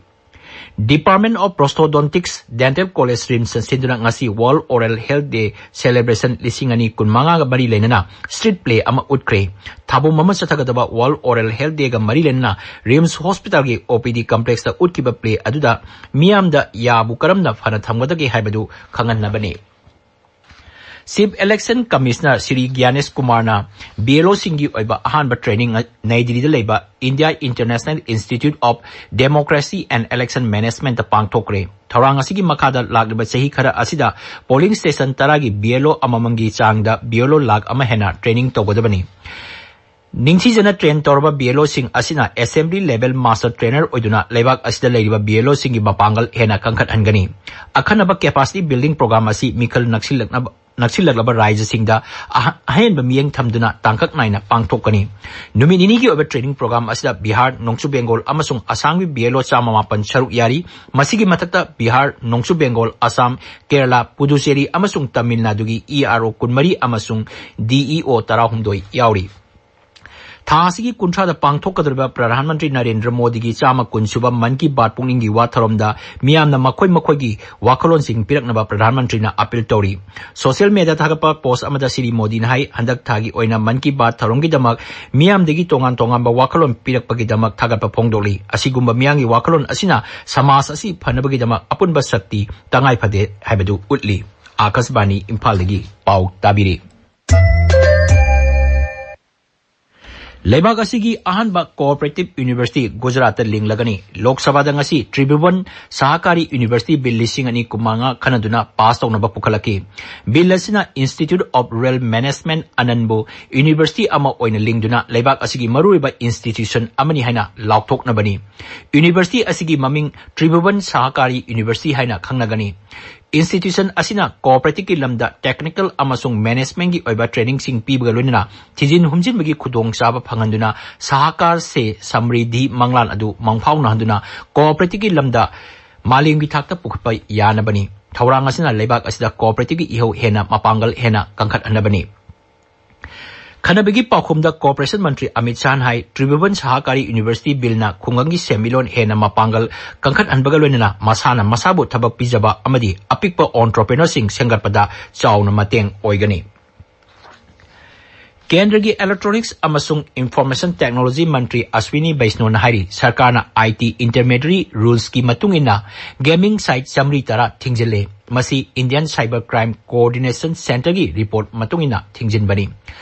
Department of Prosthodontics Dental College ꯔꯤꯝꯁꯅ ꯁꯤꯟꯗꯨꯅ ꯉꯁꯤ World Oral Health Day celebration ꯂꯤꯁꯤꯡ ꯑꯅꯤ ꯀꯨꯟꯃꯉꯥꯒ ꯃꯔꯤ ꯂꯩꯅꯅ ꯁ꯭ꯇ꯭ꯔꯤꯠ ꯄ꯭ꯂꯦ ꯑꯃ ꯎꯠꯈ꯭ꯔꯦ꯫ ꯊꯥꯕꯨꯝ ꯑꯃ ꯆꯠꯊꯒꯗꯕ World Oral Health Dayꯒ ꯃꯔꯤ ꯂꯩꯅꯅ ꯔꯤꯝꯁ ꯍꯣꯁꯄꯤꯇꯥꯜꯒꯤ ꯑꯣ ꯄꯤ ꯗꯤ ꯀꯝꯄ꯭ꯂꯦꯛꯁꯇ ꯎꯠꯈꯤꯕ ꯄ꯭ꯂꯦ ꯑꯗꯨꯗ ꯃꯤꯌꯥꯝꯗ ꯌꯥꯕꯨ ꯀꯔꯝꯅ ꯐꯅ ꯊꯝꯒꯗꯒꯦ ꯍꯥꯏꯕꯗꯨ ꯈꯪꯍꯟꯅꯕꯅꯤ꯫ ꯆꯤꯐ ꯏꯂꯦꯛꯁꯟ ꯀꯃꯤꯁꯅꯔ ꯁ꯭ꯔꯤ ꯒ꯭ꯌꯥꯅꯦꯁ ꯀꯨꯃꯥꯔꯅ ꯕꯤ ꯑꯦꯜ ꯑꯣꯁꯤꯡꯒꯤ ꯑꯣꯏꯕ ꯑꯍꯥꯟꯕ ꯇ꯭ꯔꯦꯅꯤꯡ ꯅꯩ ꯗꯤꯜꯂꯤꯗ ꯂꯩꯕ India International Institute of Democracy and Election Managementꯇ ꯄꯥꯡꯊꯣꯛꯈ꯭ꯔꯦ꯫ ꯊꯧꯔꯥꯡ ꯑꯁꯤꯒꯤ ꯃꯈꯥꯗ ꯂꯥꯛꯂꯤꯕ ꯆꯍꯤ ꯈꯔ ꯑꯁꯤꯗ ꯄꯣꯂꯤꯡ ꯁ꯭ꯇꯦꯁꯟ ꯇꯔꯥꯒꯤ ꯕꯤ ꯑꯦꯜ ꯑꯣ ꯑꯃꯃꯝꯒꯤ ꯆꯥꯡꯗ ꯕꯤ ꯑꯦꯜ ꯑꯣ ꯂꯥꯈ ꯑꯃ ꯍꯦꯟꯅ ꯇ꯭ꯔꯦꯅꯤꯡ ꯇꯧꯒꯗꯕꯅꯤ꯫ ꯅꯤꯡꯊꯤꯖꯅ ꯇ꯭ꯔꯦꯟ ꯇꯧꯔꯕ ꯕꯤ ꯑꯦꯜ ꯑꯣꯁꯤꯡ ꯑꯁꯤꯅ ꯑꯦꯁꯦꯝꯕ꯭ꯂꯤ ꯂꯦꯚꯦꯜ ꯃꯥꯁꯇꯔ ꯇ꯭ꯔꯦꯅꯔ ꯑꯣꯏꯗꯨꯅ ꯂꯩꯕꯥꯛ ꯑꯁꯤꯗ ꯂꯩꯔꯤꯕ ꯕꯤ ꯑꯦꯜ ꯑꯣꯁꯤꯡꯒꯤ ꯃꯄꯥꯡꯒꯜ ꯍꯦꯟꯅ ꯀꯟꯈꯠꯍꯟꯒꯅꯤ꯫ ꯑꯈꯟꯅꯕ ꯀꯦꯄꯥꯁꯤꯇꯤ ꯕꯤꯜꯗꯤꯡ ꯄ꯭ꯔꯣꯒ꯭ꯔꯥꯝ ꯑꯁꯤ ꯃꯤꯈꯜ ꯅꯛꯁꯤꯜꯂꯛꯅꯕ, ꯅꯛꯁꯤꯜꯂꯛꯂꯕ ꯔꯥꯖ꯭ꯌꯁꯤꯡꯗ ꯑꯍ-, ꯑꯍꯦꯟꯕ ꯃꯤꯠꯌꯦꯡ ꯊꯝꯗꯨꯅ ꯇꯥꯡꯀꯛ ꯅꯥꯏꯅ ꯄꯥꯡꯊꯣꯛꯀꯅꯤ꯫ ꯅꯨꯃꯤꯠ ꯅꯤꯅꯤꯒꯤ ꯑꯣꯏꯕ ꯇ꯭ꯔꯦꯅꯤꯡ ꯄ꯭ꯔꯣꯒ꯭ꯔꯥꯝ ꯑꯁꯤꯗ ꯕꯤꯍꯥꯔ, ꯅꯣꯡꯆꯨꯞ ꯕꯦꯡꯒꯣꯜ ꯑꯃꯁꯨꯡ ꯑꯁꯥꯝꯒꯤ ꯕꯤ ꯑꯦꯜ ꯑꯣ ꯆꯥꯝꯃ ꯃꯥꯄꯟ ꯁꯔꯨꯛ ꯌꯥꯔꯤ꯫ ꯃꯁꯤꯒꯤ ꯃꯊꯛꯇ ꯕꯤꯍꯥꯔ, ꯅꯣꯡꯆꯨꯞ ꯕꯦꯡꯒꯣꯜ, ꯑꯁꯥꯝ, ꯀꯦꯔꯂꯥ, ꯄꯨꯗꯨꯆꯦꯔꯤ ꯑꯃꯁꯨꯡ ꯇꯥꯃꯤꯜ ꯅꯥꯗꯨꯒꯤ ꯏ ꯑꯥꯔ ꯑꯣ ꯀꯨꯟꯃꯔꯤ ꯑꯃꯁꯨꯡ ꯗꯤ ꯏ ꯑꯣ ꯇꯔꯥꯍꯨꯝꯗꯣꯏ ꯌꯥꯎꯔꯤ꯫ ꯊꯥ ꯑꯁꯤꯒꯤ ꯀꯨꯟꯊ꯭ꯔꯥꯗ ꯄꯥꯡꯊꯣꯛꯀꯗꯧꯔꯤꯕ ꯄ꯭ꯔꯙꯥꯟ ꯃꯟꯇ꯭ꯔꯤ ꯅꯔꯦꯟꯗ꯭ꯔ ꯃꯣꯗꯤꯒꯤ ꯆꯥꯝꯃ ꯀꯨꯟ ꯁꯨꯕ ꯃꯟ ꯀꯤ ꯕꯥꯠ ꯄꯨꯛꯅꯤꯡꯒꯤ ꯋꯥ ꯊꯧꯔꯝꯗ ꯃꯤꯌꯥꯝꯅ ꯃꯈꯣꯏ ꯃꯈꯣꯏꯒꯤ ꯋꯥꯈꯜꯂꯣꯟꯁꯤꯡ ꯄꯤꯔꯛꯅꯕ ꯄ꯭ꯔꯙꯥꯟ ꯃꯟꯇ꯭ꯔꯤꯅ ꯑꯄꯤꯜ ꯇꯧꯔꯤ꯫ ꯁꯣꯁꯤꯌꯦꯜ ꯃꯤꯗꯤꯌꯥꯗ ꯊꯥꯒꯠꯄ ꯄꯣꯁ ꯑꯃꯗ ꯁ꯭ꯔꯤ ꯃꯣꯗꯤꯅ ꯍꯥꯏ, ꯍꯟꯗꯛ ꯊꯥꯒꯤ ꯑꯣꯏꯅ ꯃꯟ ꯀꯤ ꯕꯥꯠ ꯊꯧꯔꯝꯒꯤꯗꯃꯛ ꯃꯤꯌꯥꯝꯗꯒꯤ ꯇꯣꯉꯥꯟ ꯇꯣꯉꯥꯟꯕ ꯋꯥꯈꯜꯂꯣꯟ ꯄꯤꯔꯛꯄꯒꯤꯗꯃꯛ ꯊꯥꯒꯠꯄ ꯐꯣꯡꯗꯣꯛꯂꯤ꯫ ꯑꯁꯤꯒꯨꯝꯕ ꯃꯤꯌꯥꯝꯒꯤ ꯋꯥꯈꯜꯂꯣꯟ ꯑꯁꯤꯅ ꯁꯃꯥꯖ ꯑꯁꯤ ꯐꯅꯕꯒꯤꯗꯃꯛ ꯑꯄꯨꯟꯕ ꯁꯛꯇꯤ ꯇꯉꯥꯏ ꯐꯗꯦ ꯍꯥꯏꯕꯗꯨ ꯎꯠꯂꯤ꯫ ꯑꯥꯀꯥꯁꯕꯥꯅꯤ ꯏꯝꯐꯥꯜꯗꯒꯤ ꯄꯥꯎ ꯇꯥꯕꯤꯔꯤ꯫ ꯂꯩꯕꯥꯛ ꯑꯁꯤꯒꯤ ꯑꯍꯥꯟꯕ ꯀꯣꯑꯣꯄꯔꯦꯇꯤꯚ ꯌꯨꯅꯤꯚꯔꯁꯤꯇꯤ ꯒꯨꯖꯔꯥꯠꯇ ꯂꯤꯡꯂꯒꯅꯤ꯫ ꯂꯣꯛ ꯁꯚꯥꯗ ꯉꯁꯤ ꯇ꯭ꯔꯤꯚꯨꯕꯟ ꯁꯍꯀꯥꯔꯤ ꯌꯨꯅꯤꯚꯔꯁꯤꯇꯤ ꯕꯤꯜ ꯂꯤꯁꯤꯡ ꯑꯅꯤ ꯀꯨꯟꯃꯉꯥ ꯈꯟꯅꯗꯨꯅ ꯄꯥꯁ ꯇꯧꯅꯕ ꯄꯨꯈꯠꯂꯛꯈꯤ꯫ ꯕꯤꯜ ꯑꯁꯤꯅ Institute of Rural Management ꯑꯅꯟꯕꯨ ꯌꯨꯅꯤꯚꯔꯁꯤꯇꯤ ꯑꯃ ꯑꯣꯏꯅ ꯂꯤꯡꯗꯨꯅ ꯂꯩꯕꯥꯛ ꯑꯁꯤꯒꯤ ꯃꯔꯨꯑꯣꯏꯕ ꯏꯟꯁꯇꯤꯇ꯭ꯌꯨꯁꯟ ꯑꯃꯅꯤ ꯍꯥꯏꯅ ꯂꯥꯎꯊꯣꯛꯅꯕꯅꯤ꯫ ꯌꯨꯅꯤꯚꯔꯁꯤꯇꯤ ꯑꯁꯤꯒꯤ ꯃꯃꯤꯡ ꯇ꯭ꯔꯤꯚꯨꯕꯟ ꯁꯍꯀꯥꯔꯤ ꯌꯨꯅꯤꯚꯔꯁꯤꯇꯤ ꯍꯥꯏꯅ ꯈꯪꯅꯒꯅꯤ꯫ ꯏꯟꯁꯇꯤꯇ꯭ꯌꯨꯁꯟ ꯑꯁꯤꯅ ꯀꯣꯑꯣꯄꯔꯦꯇꯤꯚꯀꯤ ꯂꯝꯗ ꯇꯦꯛꯅꯤꯀꯦꯜ ꯑꯃꯁꯨꯡ ꯃꯦꯅꯦꯖꯃꯦꯟꯠꯀꯤ ꯑꯣꯏꯕ ꯇ꯭ꯔꯦꯅꯤꯡꯁꯤꯡ ꯄꯤꯕꯒ ꯂꯣꯏꯅꯅ ꯊꯤꯖꯤꯟ ꯍꯨꯝꯖꯤꯟꯕꯒꯤ ꯈꯨꯗꯣꯡꯆꯥꯕ ꯐꯪꯍꯟꯗꯨꯅ ꯁꯍꯀꯥꯔ ꯁꯦ ꯁꯝꯔꯤꯙꯤ ꯃꯪꯂꯥꯟ ꯑꯗꯨ ꯃꯪꯐꯥꯎꯅꯍꯟꯗꯨꯅ ꯀꯣꯑꯣꯄꯔꯦꯇꯤꯚꯀꯤ ꯂꯝꯗ ꯃꯥꯂꯦꯝꯒꯤ ꯊꯥꯛꯇ ꯄꯨꯈꯠꯄ ꯌꯥꯅꯕꯅꯤ꯫ ꯊꯧꯔꯥꯡ ꯑꯁꯤꯅ ꯂꯩꯕꯥꯛ ꯑꯁꯤꯗ ꯀꯣꯑꯣꯄꯔꯦꯇꯤꯚꯀꯤ ꯏꯍꯧ ꯍꯦꯟꯅ ꯃꯄꯥꯡꯒꯜ ꯍꯦꯟꯅ ꯀꯟꯈꯠꯍꯟꯅꯕꯅꯤ꯫ ꯈꯟꯅꯕꯒꯤ ꯄꯥꯎꯈꯨꯝꯗ ꯀꯣꯑꯣꯄꯔꯦꯁꯟ ꯃꯟꯇ꯭ꯔꯤ ꯑꯃꯤꯠ ꯁꯥꯍꯅ ꯍꯥꯏ, ꯇ꯭ꯔꯤꯚꯨꯕꯟ ꯁꯍꯀꯥꯔꯤ ꯌꯨꯅꯤꯚꯔꯁꯤꯇꯤ ꯕꯤꯜꯅ ꯈꯨꯡꯒꯪꯒꯤ ꯁꯦꯟꯃꯤꯠꯂꯣꯟ ꯍꯦꯟꯅ ꯃꯄꯥꯡꯒꯜ ꯀꯟꯈꯠꯍꯟꯕꯒ ꯂꯣꯏꯅꯅ ꯃꯁꯥꯅ ꯃꯁꯥꯕꯨ ꯊꯕꯛ ꯄꯤꯖꯕ ꯑꯃꯗꯤ ꯑꯄꯤꯛꯄ ꯑꯣꯟꯇꯔꯄ꯭ꯔꯦꯅꯔꯁꯤꯡ ꯁꯦꯝꯒꯠꯄꯗ ꯆꯥꯎꯅ ꯃꯇꯦꯡ ꯑꯣꯏꯒꯅꯤ꯫ ꯀꯦꯟꯗ꯭ꯔꯒꯤ ꯏꯂꯦꯛꯇ꯭ꯔꯣꯅꯤꯛꯁ ꯑꯃꯁꯨꯡ ꯏꯟꯐꯣꯔꯃꯦꯁꯟ ꯇꯦꯛꯅꯣꯂꯣꯖꯤ ꯃꯟꯇ꯭ꯔꯤ ꯑꯁ꯭ꯋꯤꯅꯤ ꯕꯩꯁꯅꯣꯅ ꯍꯥꯏꯔꯤ, ꯁꯔꯀꯥꯔꯅ ꯑꯥꯏ ꯇꯤ ꯏꯟꯇꯔꯃꯦꯗꯤꯌꯔꯤ ꯔꯨꯜꯁꯀꯤ ꯃꯇꯨꯡ ꯏꯟꯅ ꯒꯦꯃꯤꯡ ꯁꯥꯏꯠ ꯆꯥꯃꯔꯤ ꯇꯔꯥ ꯊꯤꯡꯖꯤꯜꯂꯦ꯫ ꯃꯁꯤ ꯏꯟꯗꯤꯌꯟ ꯁꯥꯏꯕꯔ ꯀ꯭ꯔꯥꯏꯝ ꯀꯣꯑꯣꯔꯗꯤꯅꯦꯁꯟ ꯁꯦꯟꯇꯔꯒꯤ ꯔꯤꯄꯣꯔꯠ ꯃꯇꯨꯡ ꯏꯟꯅ ꯊꯤꯡꯖꯤꯟꯕꯅꯤ꯫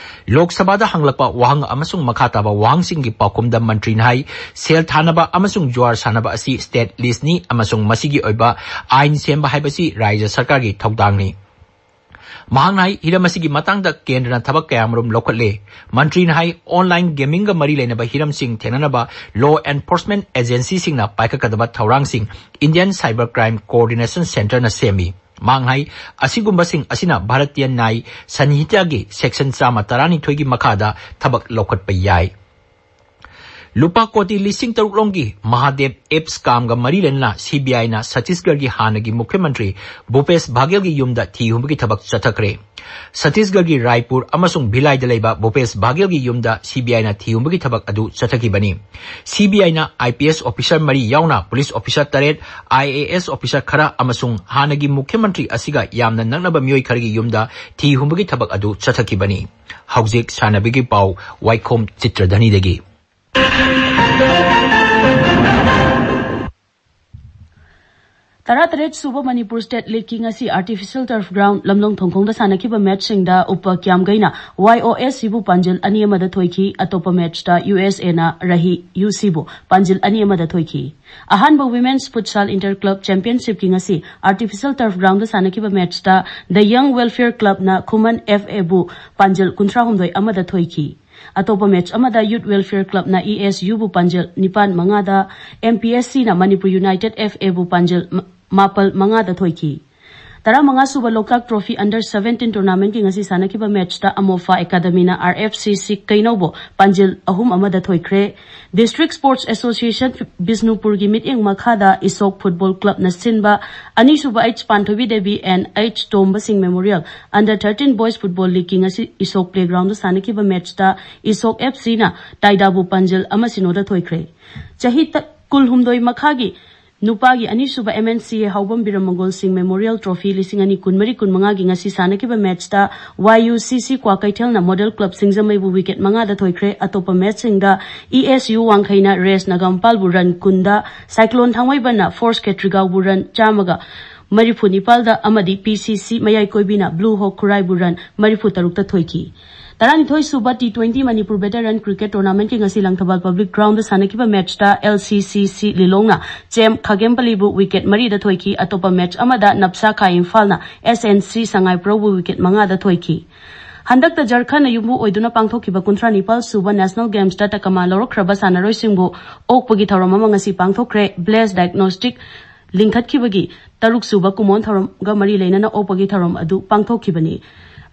ꯂꯣꯛ ꯁꯚꯥꯗ ꯍꯪꯂꯛꯄ ꯋꯥꯍꯪ ꯑꯃꯁꯨꯡ ꯃꯈꯥ ꯇꯥꯕ ꯋꯥꯍꯪꯁꯤꯡꯒꯤ ꯄꯥꯎꯈꯨꯝꯗ ꯃꯟꯇ꯭ꯔꯤꯅ ꯍꯥꯏ, ꯁꯦꯜ ꯊꯥꯅꯕ ꯑꯃꯁꯨꯡ ꯖꯨꯋꯥꯔ ꯁꯥꯟꯅꯕ ꯑꯁꯤ ꯁ꯭ꯇꯦꯠ ꯂꯤꯁꯅꯤ ꯑꯃꯁꯨꯡ ꯃꯁꯤꯒꯤ ꯑꯣꯏꯕ ꯑꯥꯏꯟ ꯁꯦꯝꯕ ꯍꯥꯏꯕꯁꯤ ꯔꯥꯖ꯭ꯌ ꯁꯔꯀꯥꯔꯒꯤ ꯊꯧꯗꯥꯡꯅꯤ꯫ ꯃꯍꯥꯛꯅ ꯍꯥꯏ, ꯍꯤꯔꯝ ꯑꯁꯤꯒꯤ ꯃꯇꯥꯡꯗ ꯀꯦꯟꯗ꯭ꯔꯅ ꯊꯕꯛ ꯀꯌꯥꯃꯔꯨꯝ ꯂꯧꯈꯠꯂꯦ꯫ ꯃꯟꯇ꯭ꯔꯤꯅ ꯍꯥꯏ, ꯑꯣꯟꯂꯥꯏꯟ ꯒꯦꯃꯤꯡꯒ ꯃꯔꯤ ꯂꯩꯅꯕ ꯍꯤꯔꯝꯁꯤꯡ ꯊꯦꯡꯅꯅꯕ ꯂꯣ ꯑꯦꯟꯐꯣꯔꯁꯃꯦꯟꯠ ꯑꯦꯖꯦꯟꯁꯤꯁꯤꯡꯅ ꯄꯥꯏꯈꯠꯀꯗꯕ ꯊꯧꯔꯥꯡꯁꯤꯡ ꯏꯟꯗꯤꯌꯟ ꯁꯥꯏꯕꯔ ꯀ꯭ꯔꯥꯏꯝ ꯀꯣꯑꯣꯔꯗꯤꯅꯦꯁꯟ ꯁꯦꯟꯇꯔꯅ ꯁꯦꯝꯃꯤ꯫ ꯃꯍꯥꯛꯅ ꯍꯥꯏ, ꯑꯁꯤꯒꯨꯝꯕꯁꯤꯡ ꯑꯁꯤꯅ ꯚꯥꯔꯇꯤꯌꯟ ꯅ꯭ꯌꯥꯏ ꯁꯟꯍꯤꯇꯥꯒꯤ ꯁꯦꯛꯁꯟ ꯆꯥꯝꯃ ꯇꯔꯥꯅꯤꯊꯣꯏꯒꯤ ꯃꯈꯥꯗ ꯊꯕꯛ ꯂꯧꯈꯠꯄ ꯌꯥꯏ꯫ ꯂꯨꯄꯥ ꯀꯣꯇꯤ ꯂꯤꯁꯤꯡ ꯇꯔꯨꯛ ꯂꯣꯝꯒꯤ ꯃꯍꯥꯗꯦꯕ ꯑꯦꯞ ꯁ꯭ꯀꯥꯝꯒ ꯃꯔꯤ ꯂꯩꯅꯅ ꯁꯤꯕꯤꯑꯥꯏꯅ ꯁꯠꯇꯤꯁꯒꯔꯒꯤ ꯍꯥꯟꯅꯒꯤ ꯃꯨꯈ꯭ꯌ ꯃꯟꯇ꯭ꯔꯤ ꯚꯨꯄꯦꯁ ꯕꯥꯘꯦꯜꯒꯤ ꯌꯨꯝꯗ ꯊꯤ ꯍꯨꯝꯕꯒꯤ ꯊꯕꯛ ꯆꯠꯊꯈ꯭ꯔꯦ꯫ ꯁꯠꯇꯤꯁꯒꯔꯒꯤ ꯔꯥꯏꯄꯨꯔ ꯑꯃꯁꯨꯡ ꯚꯤꯂꯥꯏꯗ ꯂꯩꯕ ꯚꯨꯄꯦꯁ ꯕꯥꯘꯦꯜꯒꯤ ꯌꯨꯝꯗ ꯁꯤꯕꯤꯑꯥꯏꯅ ꯊꯤ ꯍꯨꯝꯕꯒꯤ ꯊꯕꯛ ꯑꯗꯨ ꯆꯠꯊꯈꯤꯕꯅꯤ꯫ ꯁꯤꯕꯤꯑꯥꯏꯅ ꯑꯥꯏꯄꯤꯑꯦꯁ ꯑꯣꯐꯤꯁꯔ ꯃꯔꯤ ꯌꯥꯎꯅ ꯄꯨꯂꯤꯁ ꯑꯣꯐꯤꯁꯔ ꯇꯔꯦꯠ, ꯑꯥꯏꯑꯦꯑꯦꯁ ꯑꯣꯐꯤꯁꯔ ꯈꯔ ꯑꯃꯁꯨꯡ ꯍꯥꯟꯅꯒꯤ ꯃꯨꯈ꯭ꯌ ꯃꯟꯇ꯭ꯔꯤ ꯑꯁꯤꯒ ꯌꯥꯝꯅ ꯅꯛꯅꯕ ꯃꯤꯑꯣꯏ ꯈꯔꯒꯤ ꯌꯨꯝꯗ ꯊꯤ ꯍꯨꯝꯕꯒꯤ ꯊꯕꯛ ꯑꯗꯨ ꯆꯠꯊꯈꯤꯕꯅꯤ꯫ ꯍꯧꯖꯤꯛ ꯁꯥꯟꯅꯕꯒꯤ ꯄꯥꯎ, ꯋꯥꯏꯈꯣꯝ ꯆꯤꯇ꯭ꯔꯙꯅꯤꯗꯒꯤ꯫ ꯇꯔꯥꯇꯔꯦꯠ ꯁꯨꯕ ꯃꯅꯤꯄꯨꯔ ꯁ꯭ꯇꯦꯠ ꯂꯤꯒꯀꯤ ꯉꯁꯤ ꯑꯥꯔꯇꯤꯐꯤꯁꯤꯌꯦꯜ ꯇꯔꯐ ꯒ꯭ꯔꯥꯎꯟ ꯂꯝꯂꯣꯡ ꯊꯣꯡꯈꯣꯡꯗ ꯁꯥꯟꯅꯈꯤꯕ ꯃꯦꯠꯆꯁꯤꯡꯗ ꯎꯄ ꯀ꯭ꯌꯥꯝꯒꯩꯅ ꯋꯥꯏ ꯑꯣ ꯑꯦꯁ ꯁꯤꯕꯨ ꯄꯥꯟꯖꯤꯜ ꯑꯅꯤ ꯑꯃꯗ ꯊꯣꯏꯈꯤ꯫ ꯑꯇꯣꯞꯄ ꯃꯦꯠꯆꯇ ꯌꯨ ꯑꯦꯁ ꯑꯦꯅ ꯔꯍꯤ ꯌꯨ ꯁꯤꯕꯨ ꯄꯥꯟꯖꯤꯜ ꯑꯅꯤ ꯑꯃꯗ ꯊꯣꯏꯈꯤ꯫ ꯑꯍꯥꯟꯕ ꯋꯤꯃꯦꯟꯁ ꯐꯨꯠꯁꯥꯜ ꯏꯟꯇꯔ ꯀ꯭ꯂꯕ ꯆꯦꯝꯄꯤꯌꯟꯁꯤꯞꯀꯤ ꯉꯁꯤ ꯑꯥꯔꯇꯤꯐꯤꯁꯤꯌꯦꯜ ꯇꯔꯐ ꯒ꯭ꯔꯥꯎꯟꯗ ꯁꯥꯟꯅꯈꯤꯕ ꯃꯦꯠꯆꯇ ꯗ ꯌꯪ ꯋꯦꯜꯐꯤꯌꯔ ꯀ꯭ꯂꯕꯅ ꯈꯨꯃꯟ ꯑꯦꯐ ꯑꯦꯕꯨ ꯄꯥꯟꯖꯤꯜ ꯀꯨꯟꯊ꯭ꯔꯥꯍꯨꯝꯗꯣꯏ ꯑꯃꯗ ꯊꯣꯏꯈꯤ꯫ ꯑꯇꯣꯞꯄ ꯃꯦꯠꯆ ꯑꯃꯗ ꯌꯨꯠ ꯋꯦꯜꯐꯤꯌꯔ ꯀ꯭ꯂꯕꯅ ꯏ ꯑꯦꯁ ꯌꯨꯕꯨ ꯄꯥꯟꯖꯤꯜ ꯅꯤꯄꯥꯟ ꯃꯉꯥꯗ, ꯑꯦꯝ ꯄꯤ ꯑꯦꯁ ꯁꯤꯅ ꯃꯅꯤꯄꯨꯔ ꯌꯨꯅꯥꯏꯇꯦꯗ ꯑꯦꯐ ꯑꯦꯕꯨ ꯄꯥꯟꯖꯤꯜ ꯃ-, ꯃꯥꯄꯜ ꯃꯉꯥꯗ ꯊꯣꯏꯈꯤ꯫ ꯇꯔꯥꯃꯉꯥ ꯁꯨꯕ ꯂꯣꯛꯇꯥꯛ ꯇ꯭ꯔꯣꯐꯤ ꯑꯟꯗꯔ ꯁꯚꯦꯟꯇꯤꯟ ꯇꯣꯔꯅꯥꯃꯦꯟꯠꯀꯤ ꯉꯁꯤ ꯁꯥꯟꯅꯈꯤꯕ ꯃꯦꯠꯆꯇ ꯑꯃꯣꯐꯥ ꯑꯦꯀꯥꯗꯃꯤꯅ ꯑꯥꯔ ꯑꯦꯐ ꯁꯤ ꯁꯤ ꯀꯩꯅꯧꯕꯨ ꯄꯥꯟꯖꯤꯜ ꯑꯍꯨꯝ ꯑꯃꯗ ꯊꯣꯏꯈ꯭ꯔꯦ꯫ ꯗꯤꯁꯇ꯭ꯔꯤꯛ ꯁ꯭ꯄꯣꯔꯠꯁ ꯑꯦꯁꯣꯁꯤꯌꯦꯁꯟ ꯕꯤꯁꯅꯨꯄꯨꯔꯒꯤ ꯃꯤꯠꯌꯦꯡ ꯃꯈꯥꯗ ꯏꯁꯣꯛ ꯐꯨꯠꯕꯣꯜ ꯀ꯭ꯂꯕꯅ ꯁꯤꯟꯕ ꯑꯅꯤꯁꯨꯕ H Panthoibi Devi and H Tomba Singh memorial under thirteen boys football ꯂꯤꯒꯀꯤ ꯉꯁꯤ ꯏꯁꯣꯛ ꯄ꯭ꯂꯦꯒ꯭ꯔꯥꯎꯟꯗ ꯁꯥꯟꯅꯈꯤꯕ ꯃꯦꯠꯆꯇ ꯏꯁꯣꯛ ꯑꯦꯐ ꯁꯤꯅ ꯇꯥꯏꯗꯥꯕꯨ ꯄꯥꯟꯖꯤꯜ ꯑꯃ ꯁꯤꯅꯣꯗ ꯊꯣꯏꯈ꯭ꯔꯦ꯫ ꯆꯍꯤ ꯇ-, ꯀꯨꯟꯍꯨꯝꯗꯣꯏ ꯃꯈꯥꯒꯤ ꯅꯨꯄꯥꯒꯤ ꯑꯅꯤꯁꯨꯕ ꯑꯦꯝ ꯑꯦꯟ ꯁꯤ ꯑꯦ ꯍꯥꯎꯕꯝ ꯕꯤꯔꯝ ꯃꯪꯒꯣꯜ ꯁꯤꯡ ꯃꯦꯃꯣꯔꯤꯌꯦꯜ ꯇ꯭ꯔꯣꯐꯤ ꯂꯤꯁꯤꯡ ꯑꯅꯤ ꯀꯨꯟꯃꯔꯤ ꯀꯨꯟꯃꯉꯥꯒꯤ ꯉꯁꯤ ꯁꯥꯟꯅꯈꯤꯕ ꯃꯦꯠꯆꯇ ꯋꯥꯏ ꯌꯨ ꯁꯤ ꯁꯤ ꯀ꯭ꯋꯥꯀꯩꯊꯦꯜꯅ ꯃꯣꯗꯦꯜ ꯀ꯭ꯂꯕ ꯁꯤꯡꯖꯃꯩꯕꯨ ꯋꯤꯀꯦꯠ ꯃꯉꯥꯗ ꯊꯣꯏꯈ꯭ꯔꯦ꯫ ꯑꯇꯣꯞꯄ ꯃꯦꯠꯆꯁꯤꯡꯗ ꯏ ꯑꯦꯁ ꯌꯨ ꯋꯥꯡꯈꯩꯅ ꯔꯦꯁ ꯅꯒꯥꯝꯄꯥꯜꯕꯨ ꯔꯟ ꯀꯨꯟꯗ, ꯁꯥꯏꯀ꯭ꯂꯣꯟ ꯊꯥꯡꯃꯩꯕꯟꯅ ꯐꯣꯔꯁ ꯈꯦꯇ꯭ꯔꯤꯒꯥꯎꯕꯨ ꯔꯟ ꯆꯥꯝꯃꯒ ꯃꯔꯤꯐꯨ ꯅꯤꯄꯥꯜꯗ ꯑꯃꯗꯤ ꯄꯤ ꯁꯤ ꯁꯤ ꯃꯌꯥꯏ ꯀꯣꯏꯕꯤꯅ ꯕ꯭ꯂꯨ ꯍꯣꯛ ꯈꯨꯔꯥꯏꯕꯨ ꯔꯟ ꯃꯔꯤꯐꯨ ꯇꯔꯨꯛꯇ ꯊꯣꯏꯈꯤ꯫ ꯇꯔꯥꯅꯤꯊꯣꯏ ꯁꯨꯕ ꯇꯤ ꯇ꯭ꯋꯦꯟꯇꯤ ꯃꯅꯤꯄꯨꯔ ꯚꯦꯇꯔꯟ ꯀ꯭ꯔꯤꯀꯦꯠ ꯇꯣꯔꯅꯥꯃꯦꯟꯠꯀꯤ ꯉꯁꯤ ꯂꯪꯊꯕꯥꯜ ꯄꯕ꯭ꯂꯤꯛ ꯒ꯭ꯔꯥꯎꯟꯗ ꯁꯥꯟꯅꯈꯤꯕ ꯃꯦꯠꯆꯇ ꯑꯦꯜ ꯁꯤ ꯁꯤ ꯁꯤ ꯂꯤꯂꯣꯡꯅ ꯆꯦꯝ ꯈꯥꯒꯦꯝꯄꯂꯤꯕꯨ ꯋꯤꯀꯦꯠ ꯃꯔꯤꯗ ꯊꯣꯏꯈꯤ꯫ ꯑꯇꯣꯞꯄ ꯃꯦꯠꯆ ꯑꯃꯗ ꯅꯞꯁꯥ ꯈꯥ ꯏꯝꯐꯥꯜꯅ ꯑꯦꯁ ꯑꯦꯟ ꯁꯤ ꯁꯉꯥꯏꯄ꯭ꯔꯧꯕꯨ ꯋꯤꯀꯦꯠ ꯃꯉꯥꯗ ꯊꯣꯏꯈꯤ꯫ ꯍꯟꯗꯛꯇ ꯖꯔꯈꯟꯅ ꯌꯨꯝꯕꯨ ꯑꯣꯏꯗꯨꯅ ꯄꯥꯡꯊꯣꯛꯈꯤꯕ ꯀꯨꯟꯊ꯭ꯔꯥ ꯅꯤꯄꯥꯜ ꯁꯨꯕ ꯅꯦꯁꯅꯦꯜ ꯒꯦꯝꯁꯇ ꯇꯀꯃꯥ ꯂꯧꯔꯛꯈ꯭ꯔꯕ ꯁꯥꯟꯅꯔꯣꯏꯁꯤꯡꯕꯨ ꯑꯣꯛꯄꯒꯤ ꯊꯧꯔꯝ ꯑꯃ ꯉꯁꯤ ꯄꯥꯡꯊꯣꯛꯈ꯭ꯔꯦ꯫ ꯕ꯭ꯂꯦꯁ ꯗꯥꯏꯒꯅꯣꯁꯇꯤꯛ ꯂꯤꯡꯈꯠꯈꯤꯕꯒꯤ ꯇꯔꯨꯛ ꯁꯨꯕ ꯀꯨꯃꯣꯟ ꯊꯧꯔꯝꯒ ꯃꯔꯤ ꯂꯩꯅꯅ ꯑꯣꯛꯄꯒꯤ ꯊꯧꯔꯝ ꯑꯗꯨ ꯄꯥꯡꯊꯣꯛꯈꯤꯕꯅꯤ꯫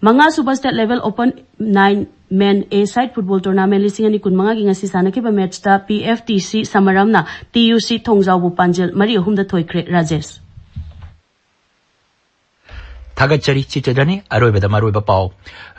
ꯃꯉꯥꯁꯨꯕ state level open nine men A side football tournament ꯂꯤꯁꯤꯡ ꯑꯅꯤ ꯀꯨꯟꯃꯉꯥꯒꯤ ꯉꯁꯤ ꯁꯥꯟꯅꯈꯤꯕ ꯃꯦꯠꯁꯇ P F T C ꯁꯃꯔꯝꯅ T U C ꯊꯣꯡꯖꯥꯎꯕꯨ ꯄꯥꯟꯖꯦꯜ ꯃꯔꯤ ꯑꯍꯨꯝꯗ ꯊꯣꯏꯈ꯭ꯔꯦ꯫ ꯔꯥꯖꯦꯁ꯫ ꯊꯥꯒꯠꯆꯔꯤ꯫ ꯆꯤꯇ꯭ꯔꯗꯅꯤ ꯑꯔꯣꯏꯕꯗ ꯃꯔꯨꯑꯣꯏꯕ ꯄꯥꯎ꯫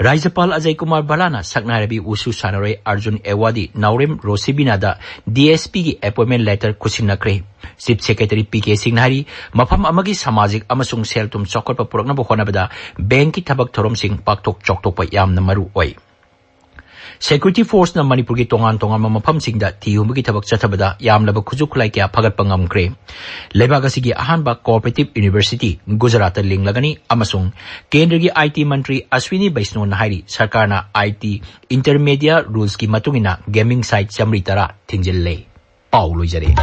ꯔꯥꯖ꯭ꯌꯄꯥꯜ ꯑꯖꯌ ꯀꯨꯃꯥꯔ ꯚꯜꯂꯥꯅ ꯁꯛꯅꯥꯏꯔꯕꯤ ꯋꯨꯁꯨ ꯁꯥꯟꯅꯔꯣꯏ ꯑꯔꯖꯨꯟ ꯑꯦꯋꯥꯗꯤ ꯅꯥꯎꯔꯦꯝ ꯔꯣꯁꯤꯕꯤꯅꯥꯗ D S P ꯒꯤ appointment letter ꯈꯨꯠꯁꯤꯟꯅꯈ꯭ꯔꯦ꯫ Chief Secretary P K ꯁꯤꯡꯅ ꯍꯥꯏꯔꯤ, ꯃꯐꯝ ꯑꯃꯒꯤ ꯁꯃꯥꯖꯤꯛ ꯑꯃꯁꯨꯡ ꯁꯦꯜ ꯊꯨꯝ ꯆꯥꯎꯈꯠꯄ ꯄꯨꯔꯛꯅꯕ ꯍꯣꯠꯅꯕꯗ ꯕꯦꯡꯛꯀꯤ ꯊꯕꯛ ꯊꯧꯔꯝꯁꯤꯡ ꯄꯥꯛꯊꯣꯛ ꯆꯥꯎꯊꯣꯛꯄ ꯌꯥꯝꯅ ꯃꯔꯨ ꯑꯣꯏ꯫ Security Forceꯅ ꯃꯅꯤꯄꯨꯔꯒꯤ ꯇꯣꯉꯥꯟ ꯇꯣꯉꯥꯟꯕ ꯃꯐꯝꯁꯤꯡꯗ ꯊꯤ ꯍꯨꯝꯕꯒꯤ ꯊꯕꯛ ꯆꯠꯊꯕꯗ ꯌꯥꯝꯂꯕ ꯈꯨꯠꯁꯨ ꯈꯨꯠꯂꯥꯏ ꯀꯌꯥ ꯐꯒꯠꯄ ꯉꯝꯈ꯭ꯔꯦ꯫ ꯂꯩꯕꯥꯛ ꯑꯁꯤꯒꯤ ꯑꯍꯥꯟꯕ Cooperative University ꯒꯨꯖꯔꯥꯠꯇ ꯂꯤꯡꯂꯒꯅꯤ ꯑꯃꯁꯨꯡ ꯀꯦꯟꯗ꯭ꯔꯒꯤ I T ꯃꯟꯇ꯭ꯔꯤ ꯑꯁ꯭ꯋꯤꯅꯤ ꯕꯩꯁꯅꯣꯅ ꯍꯥꯏꯔꯤ, ꯁꯔꯀꯥꯔꯅ I T Intermedia Rulesꯀꯤ ꯃꯇꯨꯡ ꯏꯟꯅ gaming site ꯆꯥꯃꯔꯤ ꯇꯔꯥ ꯊꯤꯡꯖꯤꯜꯂꯦ꯫ ꯄꯥꯎ ꯂꯣꯏꯖꯔꯦ꯫